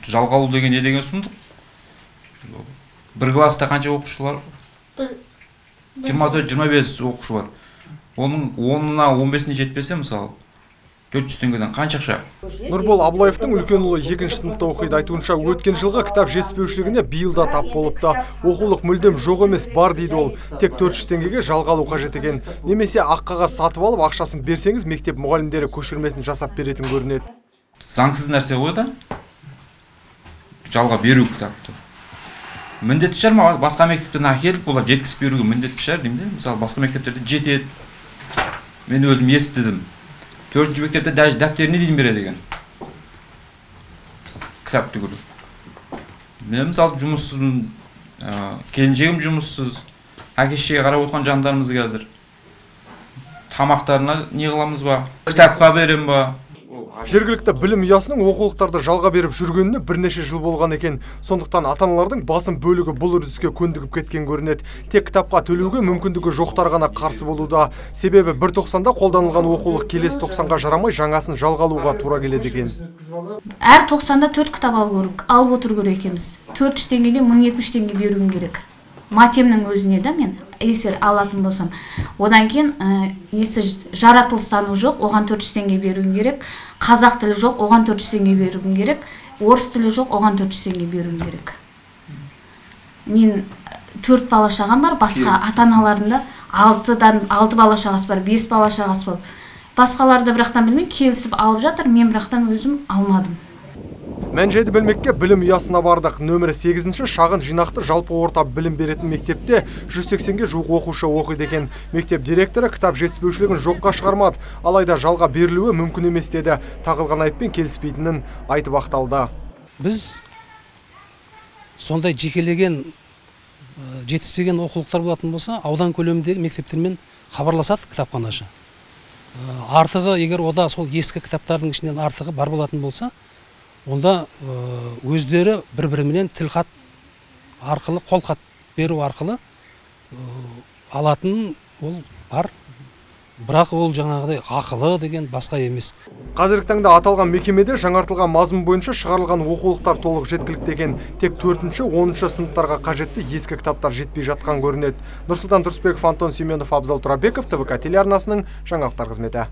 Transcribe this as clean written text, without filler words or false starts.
Жалға алу деген не деген сұмдық? Бір класста қанша оқушылар? 24-25 оқушы бар. Оның 10-ына 15-іне жетпесе, мысалы, 400 теңгеден қанша ақша? Нұрбол Абылаевтың үлкен ұлы 2-ші сыныпта оқиды. Айтуынша, өткен жылғы кітап жетіспеушілігіне биыл да тап болыпты. Оқулық мүлдем жоқ емес, бар дейді ол. Тек 400 теңгеге жалға алу қажет екен. Немесе ақ қағаз сатып алып, ақшасын берсеңіз, мектеп мұғалімдері көшірмесін жасап беретін көрінеді. Заңсыз нәрсе ғой да. Жалға беру кітапты. Міндетті шығар ма, басқа мектептен әкеліп, олар жеткізіп беруге міндетті шығар деймін де. Мысалы, басқа мектептерде жетеді. Мен өзім естідім. 4-ші мектепте даже дәптеріне дейін береді екен. Кітап түгілі. Мен мысалы жұмыссызбын, келіншегім жұмыссыз, әке шешеге қарап отқан жандарымыз қазір. Тамақтарына не қыламыз ба? Кітапқа берем ба? Жергілікті білім ұясының оқулықтарды жалға беріп жүргеніне бірнеше жыл болған екен. Сондықтан ата-аналардың басым бөлігі бұл үрдіске көндігіп кеткен көрінеді. Тек кітапқа төлеуге мүмкіндігі жоқтар ғана қарсы болуда. Себебі бір тоқсанда қолданылған оқулық келесі тоқсанға жарамай жаңасын жалға алуға тура келеді екен. Әр тоқсанда 4 кітап алып отыру керек екенбіз. 400 теңгеден 1200 теңге беруім керек. Матемнің өзіне де мен есер алатын болсам. Одан кейін несі жаратылыстану жоқ, оған 400 теңге беруім керек. Қазақ тілі жоқ, оған 400 теңге беруім керек. Орыс тілі жоқ, оған 400 теңге беруім керек. Мен 4 бала шағам бар, басқа ата-аналарында 6 бала шағасы бар, 5 бала шағасы бар. Басқаларды бірақтан білмей келісіп алып жатыр, мен бірақтан өзім алмадым. Мән-жайды білмекке білім ұясына бардық. Нөмірі 8-ші шағын жинақты жалпы орта білім беретін мектепте 180-ге жуық оқушы оқиды екен. Мектеп директоры кітап жетіспеушілігін жоққа шығармады, алайда жалға берілуі мүмкін емес деді. Тағылған айыппен келіспейтінін айтып ақталды. Біз сондай жекелеген жетіспеген оқулықтар болатын болса, аудан көлеміндегі мектептермен хабарласады кітапханашы. Артығы, егер ода сол ескі кітаптардың ішінен артығы бар болатын болса, онда өздері бір-біріменен тілхат арқылы, қолхат беру арқылы алатын ол бар. Бірақ ол жаңағыдай ақылы деген басқа емес. Қазіргі таңда аталған мекемеде жаңартылған мазмұн бойынша шығарылған оқулықтар толық жеткілікті екен. Тек 4-ші, 10-шы сыныптарға қажетті ескі кітаптар жетпей жатқан көрінеді. Нұрсұлтан Тұрысбеков, Антон Семенов, Абзал Тұрабеков, ТВК телеарнасының жаңалықтар қызметі.